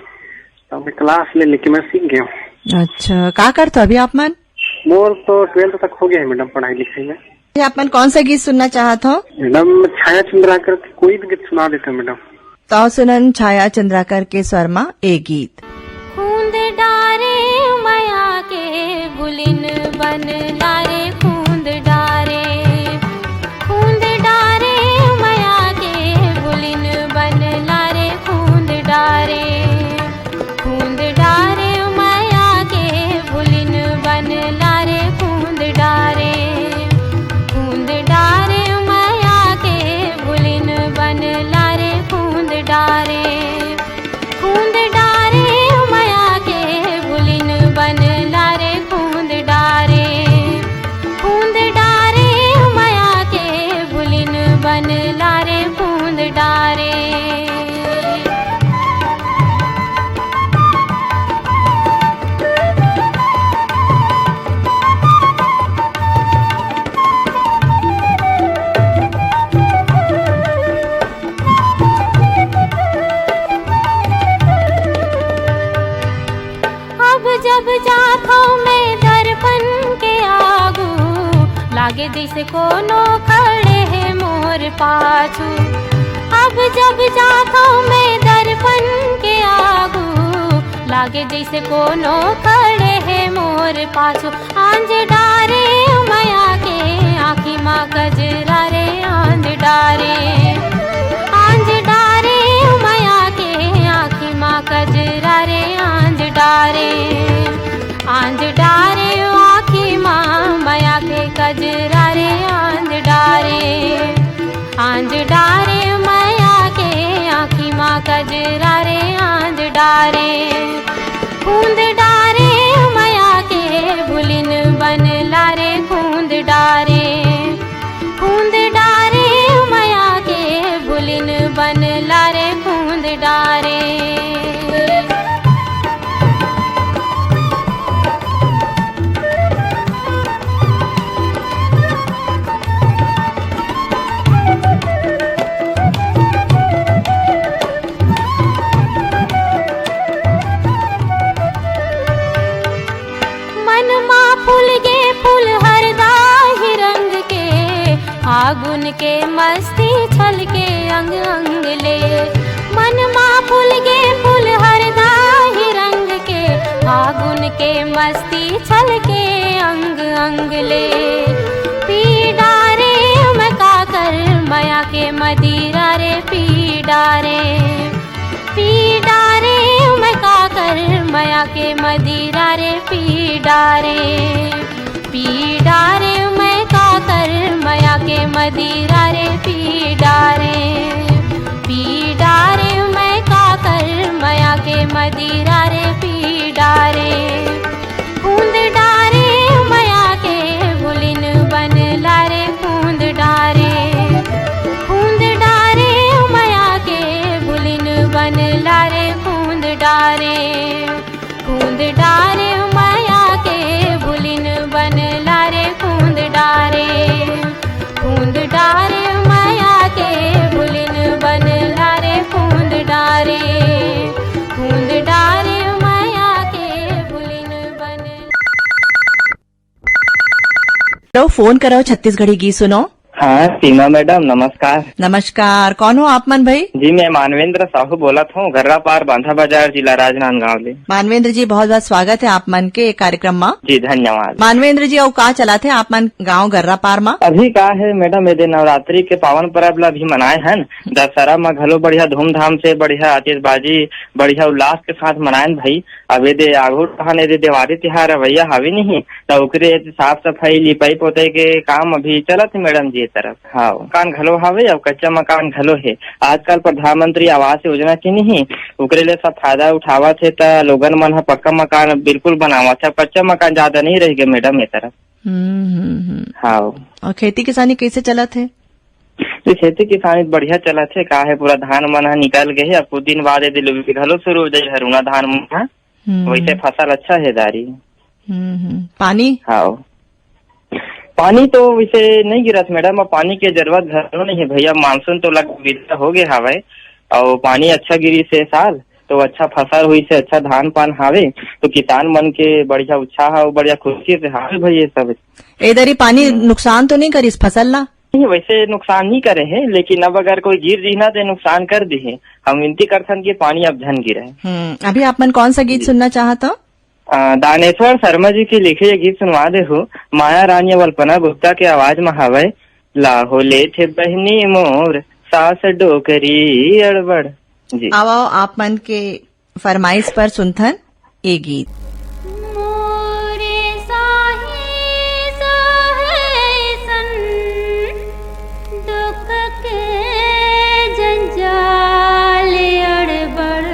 तो मैं क्लास ले लेके मैं सीख गया हूँ। अच्छा, का करथो अभी आप मन? मोर तो ट्वेल्थ तक हो गया है, मैडम, पढ़ाई लिखाई में। ये आप मन कौन सा गीत सुनना चाहत हो? मैडम, छाया चंद्राकर के कोई भी गीत सुना देते हो, मैडम। तो सुनन छाया चंद्राकर के स्वर मा ए गीत। खूंद डारे मया के भुलिन बन लारे, खूंद डारे, खूंद डारे मया के भुलिन बन लारे, खूंद डारे, खूंद डारे मया के भुलिन बन लारे, खूंद डारे, खूंद डारे मया के भुलिन बन लारे, खूंद डारे, खूंद डारे मया के भुलिन बन लारे, खूंद डारे, खूंद डारे मया के भुलिन बन लारे, खूंद डारे। अब जब जाथो मैं दर्पण के आगू, लागे जैसे कोनो खड़े है मोर पाछू। अब जब जाथो मैं दर्पण के आगू, लागे जैसे कोनो खड़े है मोर पाछू। आंज डारे मया के आँखी मा कजरा रे, आंज डारे, आंज डारे मया के आँखी मा कजरा रे, आंज डारे, आंज डारे आँखी मा मया के कजरा रे, आंज डारे, आंज डारे मया के आँखी मा कजरा रे, आंज डारे, खूंद डारे मया के भुलिन बन लारे, खूंद डारे, खूंद डारे मया के भुलिन बन लारे, खूंद डारे। मन मा फूल गे फूल हरदा ही रंग के, फागुन के मस्ती छलके अंग अंग ले। मन मा फूल गे फूल हरदा ही रंग के, फागुन के मस्ती छलके अंग अंग ले। पी डारे मैं काकर मया के मदिरा रे, पी डारे, पी डारे मैं काकर मया के मदिरा रे, पी डारे, पी डारे मैं काकर मया के मदिरा रे, पी डारे, पी डारे मैं काकर मया के मदिरा रे, पी डारे, खूंद डारे मया के भुलिन बन लारे, खूंद डारे, खूंद डारे मया के भुलिन बन लारे, खूंद डारे, खूंद डारे मया के भुलिन बन लारे, खूंद डारे, खूंद डारे मया के भुलिन बन लारे, खूंद डारे, खूंद डारे मया के भुलिन बन। लो, फोन करो, छत्तीसगढ़ी गीत सुनो। हाँ, सीमा मैडम, नमस्कार। नमस्कार, कौन हो आप मन भाई? जी, मैं मानवेंद्र साहू बोलत हूँ, घर्रापार, बांधा बाजार, जिला राजनांदगांव ले। मानवेंद्र जी, बहुत बहुत स्वागत है आप मन के कार्यक्रम मा। जी, धन्यवाद। मानवेंद्र जी, अउ का चलत हे आप मन गांव घर्रापार मा? अभी का है मैडम, ये दिन नवरात्रि के पावन परब ला अभी मनाए हन, दशहरा मा घलो बढ़िया धूमधाम से बढ़िया आतिशबाजी, बढ़िया उल्लास के साथ मनाएन भाई। अब ये दे आगू डहान ये दे देवारी तिहार अवैया हावे नहीं, त ओकरे साफ सफाई, लिपाई पोताई के काम अभी चलत हे मैडम जी ये तरफ। हाँ, मकान घलो हावे अउ कच्चा मकान घलो हे। आजकल प्रधानमंत्री आवास योजना के नहीं, ओकरे ले सब फायदा उठावत हे, त लोगन मन ह पक्का मकान बिल्कुल बनावत हे। कच्चा मकान ज्यादा नहीं रह गए मैडम ये तरफ। हम्म, हम्म, हम्म। हाँ। अउ खेती किसानी कइसे चलत हे? तो खेती किसानी बढ़िया चलत हे, का है पूरा धान मन ह निकल गए हे, अब कुछ दिन बाद ये दे लुवे घलो शुरू हो जाए हरुना धान मन ह। हम्म। वैसे फसल अच्छा हे दारी। हम्म, हम्म। पानी? हाँ। पानी तो वैसे नहीं गिरत मैडम, अब पानी के जरूरत घलो नहीं है भैया, मानसून तो लग विदा हो गए हावय, अउ पानी अच्छा गिरिस हे साल, तो अच्छा फसल हुई से, अच्छा धान पान हावे, तो किसान मन के बढ़िया उत्साह अउ बढ़िया खुशी से हावे भैया सब। ए दरी पानी हम्म। नुकसान तो नहीं करिस फसल ला? नहीं, वैसे नुकसान नहीं करे हे, लेकिन अब अगर कोई गिर दिही ना तो नुकसान कर दिही। हम विनती करथन कि पानी अब झन गिरे। हम्म, अभी आप मन कौन सा गीत जी। सुनना चाहत हो? अ, दानेश्वर शर्मा जी के लिखे ये गीत सुनवा दे हो, माया रानी अउ अल्पना गुप्ता के आवाज में हवय, लाहो लेथे बहिनी मोर सास डोकरी अड़बड़। जी। आओ, आओ, आप मन के फरमाइश पर सुनथन ए गीत। मोरे साहे साहे सन दुख के जंजाल अड़बड़,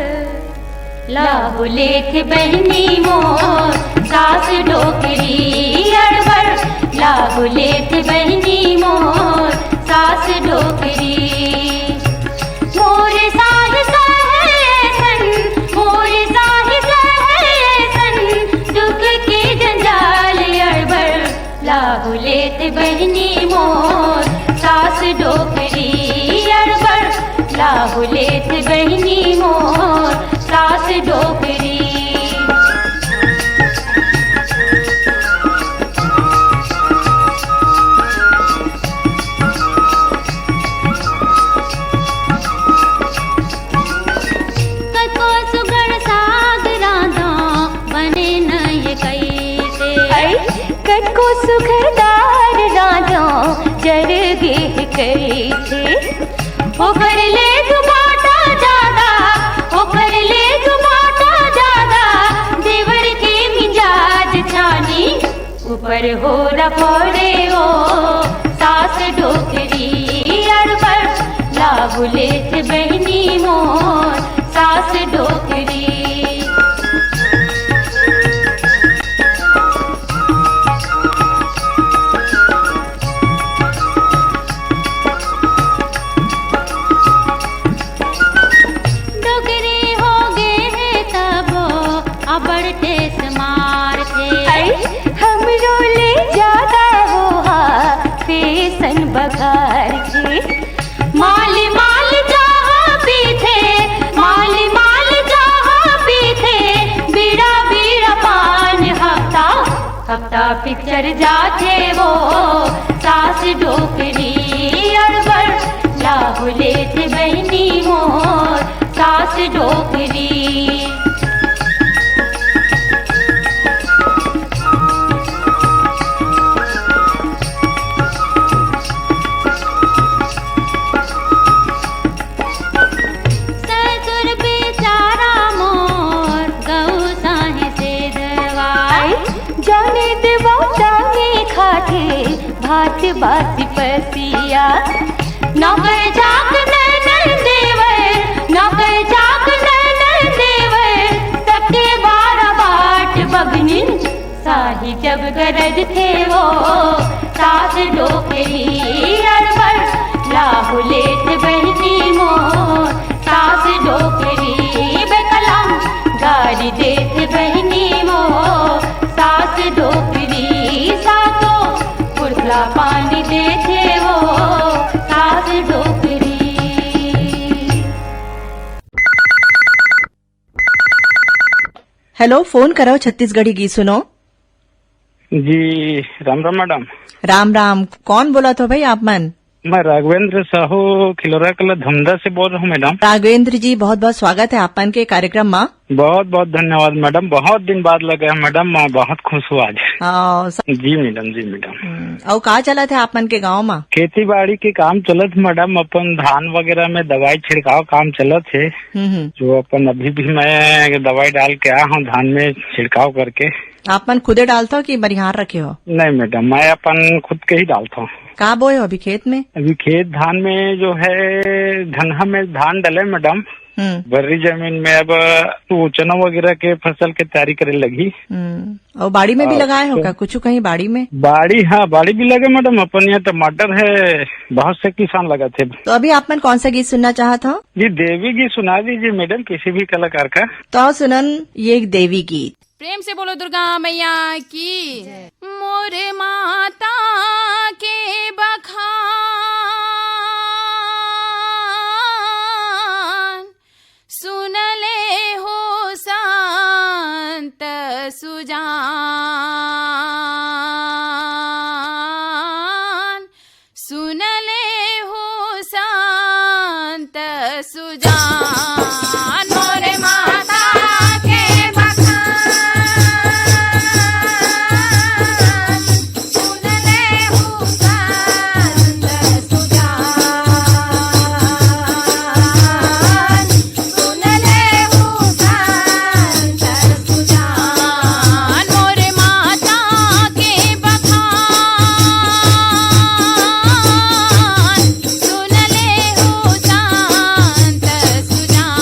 लाहू लेत बहिनी मोर सास डोकरी अड़बड़, लाहू लेत बहिनी मोर सास डोकरी। मोर साहे साहे सन, मोर साहे साहे सन दुख के जंजाल अड़बड़, लाहू लेत बहिनी मोर सास डोकरी अड़बड़, लाहू लेत बहिनी मोर सास डोकरी। कतको सुघर साग रांधो, बने नइ कइसे। अई, कतको सुघर दार रांधो, जर गे कइसे। ओकर ले दू बाटा जादा, ओकर ले दू बाटा जादा, देवर के मिजाज छानी। ऊपर हो रखोड़े ओ सास डोकरी अड़बड़, लाहू लेत बहिनी मोर सास डोकरी। डोकरी हो गे हे तबो अबड़ टेस मारथे। अई, हमरो ले जादा होहा फेसन बघारथे। माली माल जहाँ पीथे, माली माल जहाँ पीथे, बीड़ा बीड़ा पान हफ्ता हफ्ता पिक्चर जाथे वो सास डोकरी अड़बड़, लाहू लेत बहिनी मोर सास डोकरी। ससुर बेचारा मोर गऊ साहे सेधवा। आई। जाने देवा जाने खाथे भात बासी पसिया। नौकर चाकर ननद देवर, नौकर चाकर ननद देवर, सबके बारा बाट बगनिन साही जब गरजथे वो सास डोकरी अड़बड़, लाहू लेत बहिनी मोर सास डोकरी। बेकलम गारी देत बहिनी मोर सास डोकरी, सातो पुरखला पानी देथे वो सास डोकरी। हेलो, फोन करव छत्तीसगढ़ी गीत सुनो। जी, राम राम मैडम। राम राम। कौन बोलत हो भाई आप मन? मैं राघवेंद्र साहू, खिलोरा कला धमदा से बोल रहा हूँ मैडम। राघवेंद्र जी, बहुत बहुत स्वागत है आप मन के कार्यक्रम मा। बहुत बहुत धन्यवाद मैडम, बहुत दिन बाद लगा है मैडम, मैं बहुत खुश हूँ आज। हाँ, स- जी मैडम, जी मैडम। हम्म, अउ का चलत है आप मन के गांव मा? खेती बाड़ी के काम चलत है मैडम, अपन धान वगैरह में दवाई छिड़काव काम चलत है। हम्म, हम्म। जो अपन अभी भी मैं दवाई डाल के आया हूँ धान में छिड़काव करके। आप मन खुदे डालथो कि बनिहार रखे हो? नहीं मैडम, मैं अपन खुद के ही डालता हूँ। का बोए हो अभी खेत में? अभी खेत धान में जो है, धनहा में धान डले मैडम। हम्म। बर्री जमीन में अब वो चना वगैरह के फसल के तैयारी करे लगी। हम्म। और बाड़ी में भी हाँ, लगाए हो तो का कुछ कहीं बाड़ी में? बाड़ी, हाँ, बाड़ी भी लगे मैडम, अपन यहाँ टमाटर है, बहुत से किसान लगाथे। तो अभी आप मन कौन सा गीत सुनना चाहत हो? जी, देवी गीत सुना दीजिए मैडम, किसी भी कलाकार का। तो आओ सुनन ये एक देवी गीत। प्रेम से बोलो दुर्गा मैया की। मोर माता के बखान सुन ले हो संत सुजान, सुन ले हो संत सुजान, मोर माता के बखान। सुन ले हो संत सुजान, सुन ले हो संत सुजान, मोर माता के बखान। सुन ले हो संत सुजान,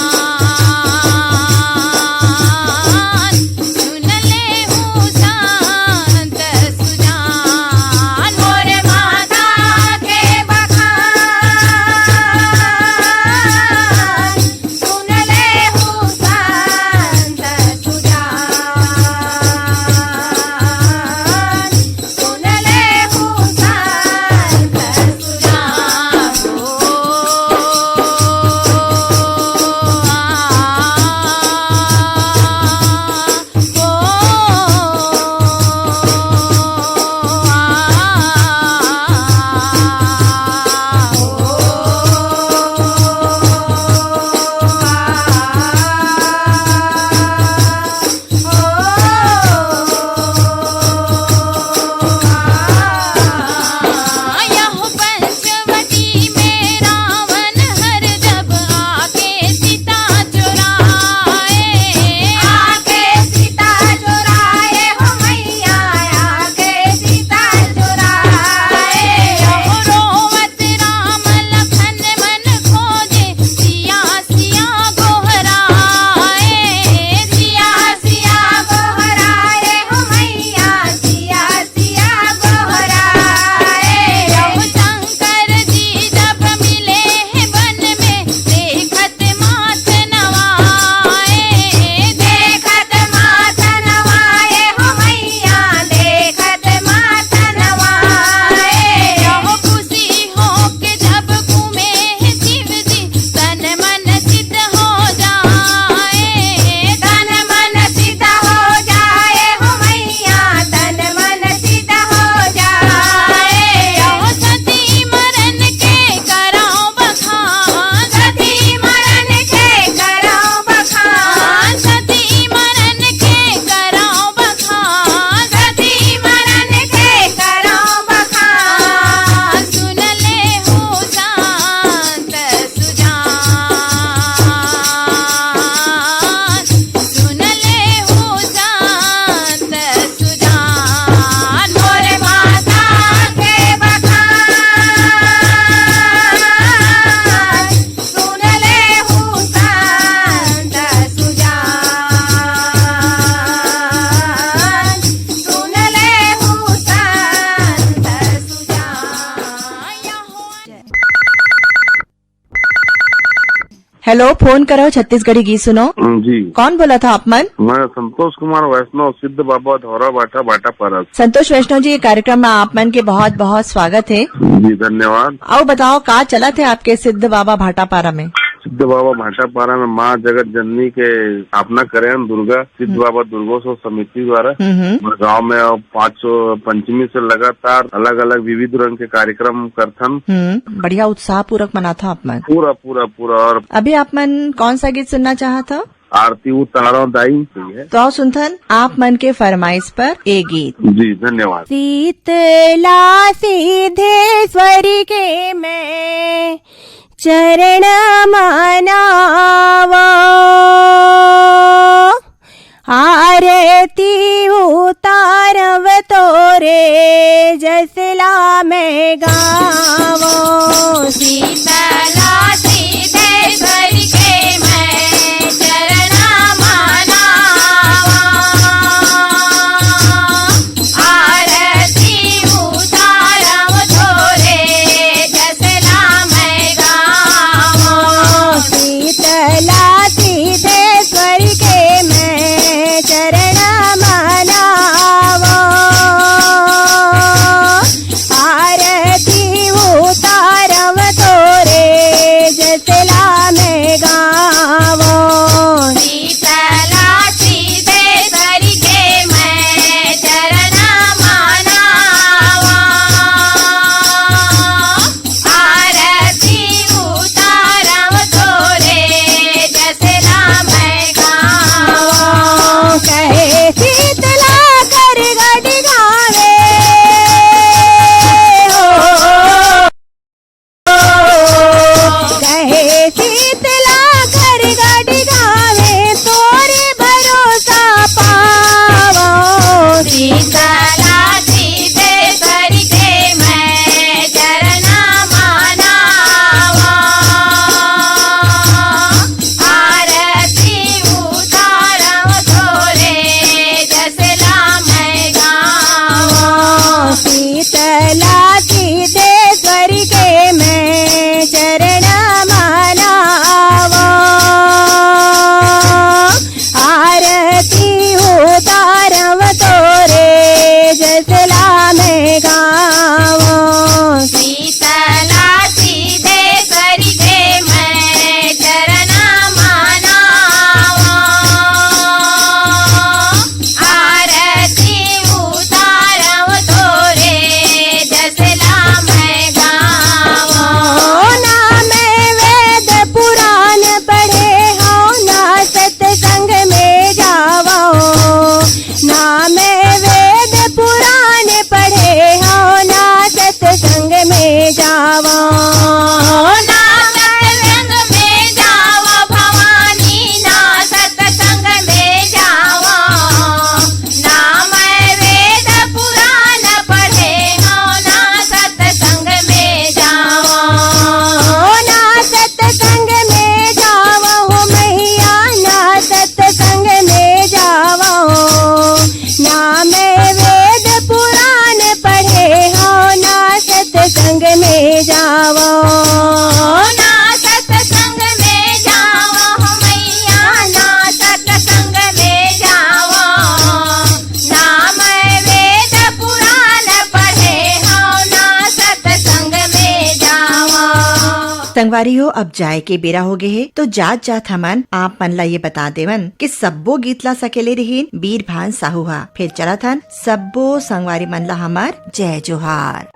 सुन ले हो संत सुजान, मोर माता के बखान। सुन ले हो संत सुजान, सुन ले हो संत सुजान। ओ, आ, ओ, आ, ओ, आ। यह पंचवटी में रावण हर जब आके सीता चुराए, आके सीता चुराए हो मैया, आके सीता चुराए। यह रोवत राम लखन मन खोजे, सिया सिया गोहराए, सिया सिया गोहराए हो मैया, सिया सिया गोहराए। यह शंकर जी जब मिले हैं वन में, देखत माथ नवाए, देखत माथ नवाए हो मैया, देखत माथ नवाए। यह खुशी होके जब घूमे हैं शिव जी, तन मन सिद्ध हो जाए, तन मन सिद्ध हो जाए हो मैया, तन मन सिद्ध हो जाए। यह सती मरन के कराओ बखान, सती मरन के कराओ बखान, सती मरन के कराओ बखान, सती मरन के कराओ बखान। सुन ले हो संत सुजान, सुन ले हो संत सुजान, मोर माता के बखान। सुन ले हो संत सुजान, सुन ले हो संत सुजान। हेलो, फोन करो छत्तीसगढ़ी गीत सुनो। हम्म, जी। कौन बोलत हो आप मन? मैं संतोष कुमार वैष्णव, सिद्ध बाबा धौरा भाटा, भाटापारा से। संतोष वैष्णव जी, ये कार्यक्रम में आप मन के बहुत बहुत स्वागत है। जी, धन्यवाद। अउ बताओ, का चलत है आपके सिद्ध बाबा भाटापारा में? सिद्ध बाबा भाटापारा में माँ जगत जननी के स्थापना करे हैं दुर्गा, सिद्ध हम्म। बाबा दुर्गोत्सव समिति द्वारा। हम्म, हम्म। हमर गांव में अब पाँच सौ पंचमी से लगातार अलग-अलग विविध रंग के कार्यक्रम करथन। हम्म, बढ़िया उत्साह पूर्वक मनाथा आप मन। पूरा, पूरा, पूरा। और अभी आप मन कौन सा गीत सुनना चाहत हो? आरती उतारो दाई, ठीक है। तो आओ सुनथन आप मन के फरमाइश पर ए गीत। जी, धन्यवाद। शीतला सिद्धेश्वरी के मैं चरण मनावो, आरती उतारव तोरे जसला मैं गावो। शीतला सिद्धेश्वरी के मैं चरण मनावो, आरती उतारव तोरे जसला मैं गावो। शीतला सिद्धेश्वरी के मैं चरण मनावो, आरती उतारव तोरे जसला मैं गावो। शीतला सिद्धेश्वरी के मैं चरण मनावो, आरती उतारव तोरे जसला मैं गावो। कहे शीतला कर गड़ी गावे हो, कहे शीतला कर गड़ी गावे, तोरे भरोसा पावो। शीतला सिद्धेश्वरी के मैं चरण मनावो, आरती उतारव तोरे जसला मैं गावो। शीतला सिद्धेश्वरी के मैं चरण मनावो, आरती उतारव तोरे जसला मैं गावो। शीतला सिद्धेश्वरी के मैं चरण मनावो, आरती उतारव तोरे जसला मैं गावो। ना मैं वेद पुराण पढ़े हव, ना सत्संग में जावो। ना मैं वेद पुराण पढ़े हव, ना सत्संग में जावो। ना सत्संग में जावो भवानी, ना सत्संग में जावो। ना मैं वेद पुराण पढ़े हव, ना सत्संग में जावो। ना सत्संग में जावो हो मैया, ना सत्संग में जावो। ना मैं वेद पुराण पढ़े हव, ना सत्संग में जावो। ना सत्संग में जावो हो मैया, ना सत्संग में जावो। ना मैं वेद पुराण पढ़े हव, ना सत्संग में जावो। संगवारी हो, अब जाए के बेरा हो गे हे, तो जात जात हमन आप मन ला ये बता देवन कि सब्बो गीत ला सकेले रहीन बीर भान साहू हा। फिर चलत हन सब्बो संगवारी मन ला हमर जय जोहार।